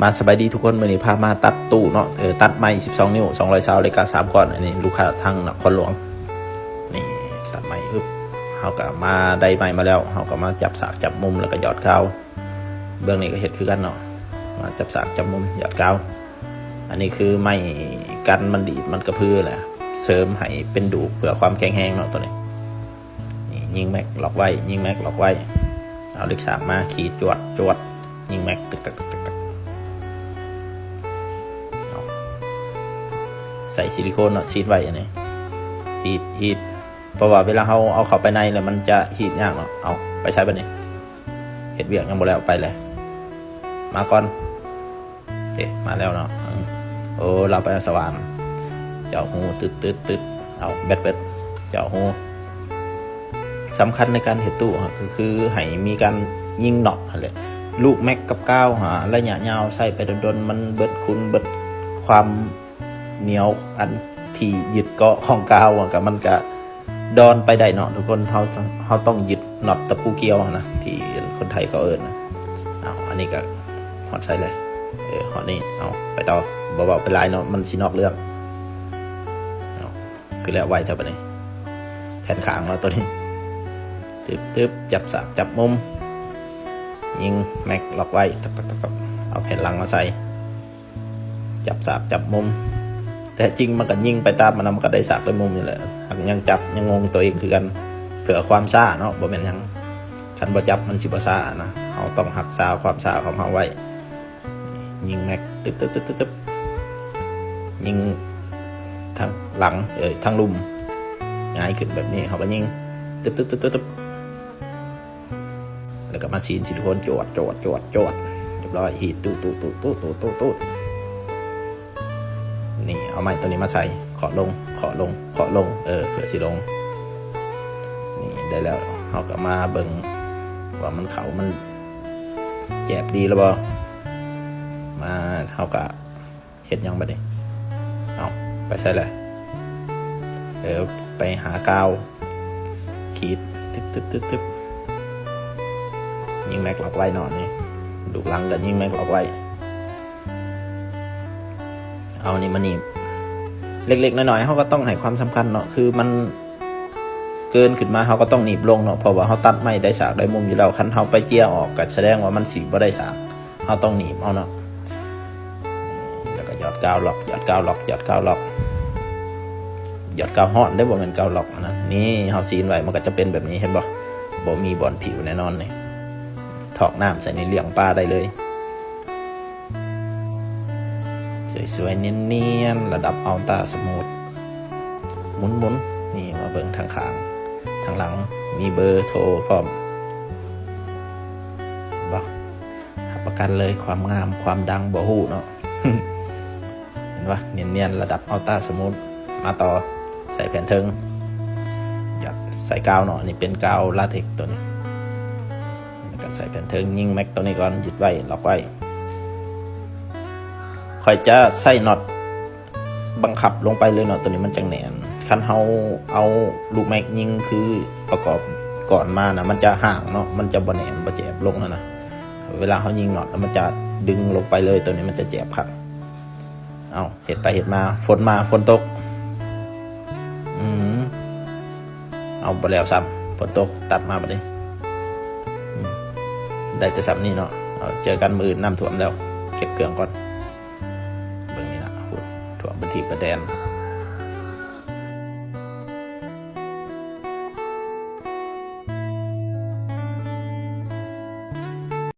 ມາສະບາຍດີທຸກຄົນ, ມື້ນີ້ພາມາຕັດຕູ້ເນາະ, ເອີ ຕັດໄມ້ສິບສອງນິ້ວ ສອງຮ້ອຍຊາວ ເລກາ ສາມກ້ອນ. ອັນນີ້ລູກຄ້າທາງນະຄອນຫຼວງ. ນີ້ຕັດໄມ້ ອຶບ ເຮົາກະມາໄດ້ໄມ້ມາແລ້ວ, ເຮົາກະມາຈັບສາກຈັບມຸມ ແລ້ວກະຢອດກາວ. ເບື້ອງນີ້ກະເຮັດຄືກັນເນາະ, ມາຈັບສາກຈັບມຸມ ຢອດກາວ. ອັນນີ້ຄືໄມ້ກັນມັນດີດ ມັນກະພືແຫຼະ, ເສີມໃຫ້ເປັນດູກເພື່ອຄວາມແຂງແຮງເນາະໂຕນີ້. ນີ້ຍິງແມັກລັອກໄວ້ ຍິງແມັກລັອກໄວ້. ເອົາເຫຼັກສາກມາຂີດ ຈວດ ຈວດ ຍິງແມັກ ຕຶກ ຕຶກ ຕຶກ ຕຶກ ຕຶກ. ເອົາ ໃສ່ຊິລິໂຄນເນາະ ຊີດໄວ້ອັນນີ້ ຮີດ ຮີດ. ເພາະວ່າເວລາເຮົາເອົາເຂົ້າໄປໃນແລ້ວ ມັນຈະຮີດຍາກເນາະ. ເອົາ ໄປໃສບາດນີ້? ເຮັດວຽກຍັງບໍ່ແລ້ວ ໄປແລ້ວ. ມາກ່ອນ. ເດ້ ມາແລ້ວເນາະ. ໂອ້ ລາວໄປສະຫວ່ານ ເຈົ້າຮູ້ ຕຶດ ຕຶດ ຕຶດ. ເອົາ ແບັດເບິດ ເຈົ້າຮູ້. ສຳຄັນໃນການເຮັດຕູ້ ກໍຄືໃຫ້ມີການຍິງນັອດຫັ້ນແຫຼະ. ລູກແມັກກັບກາວຫາ ໄລຍະຍາວໃຊ້ໄປດົນໆ ມັນເບິດຄຸນ ເບິດຄວາມໜຽວ ອັນທີ່ຍຶດເກາະຂອງກາວ ມັນກະ ດອນໄປໄດ້ເນາະທຸກຄົນ. ເຮົາ ເຮົາຕ້ອງຍຶດນັອດຕະປູກ່ຽວຫັ້ນນະ ທີ່ຄົນໄທເຂົາເອີ້ນນະ. ເອົາ ອັນນີ້ກະຮອດໃສແລ້ວ? ເອີ ຮອດນີ້. ເອົາ ໄປຕໍ່ ບໍ່ເວົ້າໄປຫຼາຍເນາະ ມັນຊິນອກເລື່ອງ. ເອົາ ຄືແລ້ວໄວແທ້ບາດນີ້. ແຜ່ນຂ້າງເນາະໂຕນີ້ ຕຶບ ຕຶບ ຈັບສາກຈັບມຸມ ຍິງແມັກລັອກໄວ້ ຕັກ ຕັກ ຕັກ ຕັກ. ເອົາແຜ່ນຫຼັງມາໃສ່ ຈັບສາກຈັບມຸມ. ແທ້ຈິງມັນກະຍິງໄປຕາມມັນນະ ມັນກະໄດ້ສາກໄດ້ມຸມນີ້ແຫຼະ. ຫາກຍັງຈັບຍັງງົງໂຕເອງຄືກັນ ເພື່ອຄວາມຊ້າເນາະ ບໍ່ແມ່ນຫຍັງ. ຄັນບໍ່ຈັບມັນຊິບໍ່ຊ້ານະ, ເຮົາຕ້ອງຮັກສາຄວາມຊ້າຂອງເຮົາໄວ້. ຍິງແມັກ ຕຶບ ຕຶບ ຕຶບ ຕຶບ ຕຶບ. ຍິງທາງຫຼັງ ເອີ ທາງລຸ່ມ ຫງາຍຂຶ້ນແບບນີ້ ເຮົາກະຍິງ ຕຶບ ຕຶບ ຕຶບ ຕຶບ ຕຶບ. ແລ້ວກະມາຊີນຊິລິໂຄນ ຈວດ ຈວດ ຈວດ ຈວດ. ຮຽບຮ້ອຍ ຮີດ ຕູດ ຕູດ ຕູດ ຕູດ. ນີ້ ເອົາໄມ້ໂຕນີ້ມາໃສ່ ເຄາະລົງ ເຄາະລົງ ເຄາະລົງ ເອີ ເພື່ອຊິລົງ. ນີ້ ໄດ້ແລ້ວ ເຮົາກະມາເບິ່ງວ່າມັນເຂົ້າ ມັນແຈບດີແລ້ວບໍ່. ມາ ເຮົາກະ ເຮັດຫຍັງບາດນີ້? ເອົາ ໄປໃສແລ້ວ? ເອີ ໄປຫາກາວ ຂີດ ຕຶບ ຕຶບ ຕຶບ ຕຶບ. ຍິງແມັກລັອກໄວ້ເນາະນີ້ ລູກຫຼັງກະຍິງແມັກລັອກໄວ້. ເອົານີ້ມາໜີບ ເລັກໆນ້ອຍໆ ເຮົາກະຕ້ອງໃຫ້ຄວາມສຳຄັນເນາະ ຄືມັນເກີນຂຶ້ນມາ ເຮົາກະຕ້ອງໜີບລົງເນາະ ເພາະວ່າເຮົາຕັດໄມ້ໄດ້ສາກໄດ້ມຸມຢູ່ແລ້ວ. ຄັນເຮົາໄປເຈຍອອກ ກະສະແດງວ່າມັນຊິບໍ່ໄດ້ສາກ. ເຮົາຕ້ອງໜີບເອົາເນາະ ແລ້ວກະຢອດກາວລັອກ ຢອດກາວລັອກ ຢອດກາວລັອກ. ຢອດກາວຮ້ອນເດ້ ບໍ່ແມ່ນກາວລັອກອັນນັ້ນ. ນີ້ ເຮົາຊີນໄວ້ ມັນກະຈະເປັນແບບນີ້ ເຫັນບໍ່? ບໍ່ມີບ່ອນຜິວແນ່ນອນນີ້. ຖອກນ້ຳໃສ່ນີ້ລ້ຽງປາໄດ້ເລີຍ. ສວຍໆ ນຽນໆ ລະດັບອັລຕາສະມູດ. ໝຸນໆ ນີ້ ມາເບິ່ງທາງຂ້າງ ທາງຫຼັງ ມີເບີໂທພ້ອມ. ເຫັນບໍ່? ຮັບປະກັນເລີຍ ຄວາມງາມ ຄວາມດັງບໍ່ຮູ້ເນາະ. ເຫັນບໍ່? ນຽນໆ ລະດັບອັລຕາສະມູດ. ມາຕໍ່ ໃສ່ແຜ່ນເທິງ ຢອດໃສ່ກາວເນາະ. ອັນນີ້ເປັນກາວລາເທັກໂຕນີ້. ແລ້ວກະໃສ່ແຜ່ນເທິງ ຍິງແມັກໂຕນີ້ກ່ອນ ຍຶດໄວ້ ລັອກໄວ້. ຂ້ອຍຈະໃສ່ນັອດບັງຄັບລົງໄປເລີຍເນາະ ໂຕນີ້ມັນຈັ່ງແໜ້ນ. ຄັນເຮົາເອົາລູກແມັກຍິງຄືປະກອບກ່ອນມານະ ມັນຈະຫ່າງເນາະ ມັນຈະບໍ່ແໜ້ນ ບໍ່ແຈບລົງຫັ້ນນະ. ເວລາເຮົາຍິງນັອດ ມັນຈະດຶງລົງໄປເລີຍ ໂຕນີ້ມັນຈະແຈບຄັກ. ເອົາ ເຮັດໄປເຮັດມາ ຝົນມາ ຝົນຕົກ. ອືມ ເອົາ ບໍ່ແລ້ວຊ້ຳ ຝົນຕົກ ຕັດມາບາດນີ້. ອືມ ໄດ້ແຕ່ສ່ຳນີ້ເນາະ. ເອົາ ເຈີກັນມື້ອື່ນ ນ້ຳຖ້ວມແລ້ວ ເກັບເຄື່ອງກ່ອນ. ເບິ່ງນີ້ລະ ໂອ້ ຖ້ວມເປັນທີ່ເປັນແດນ.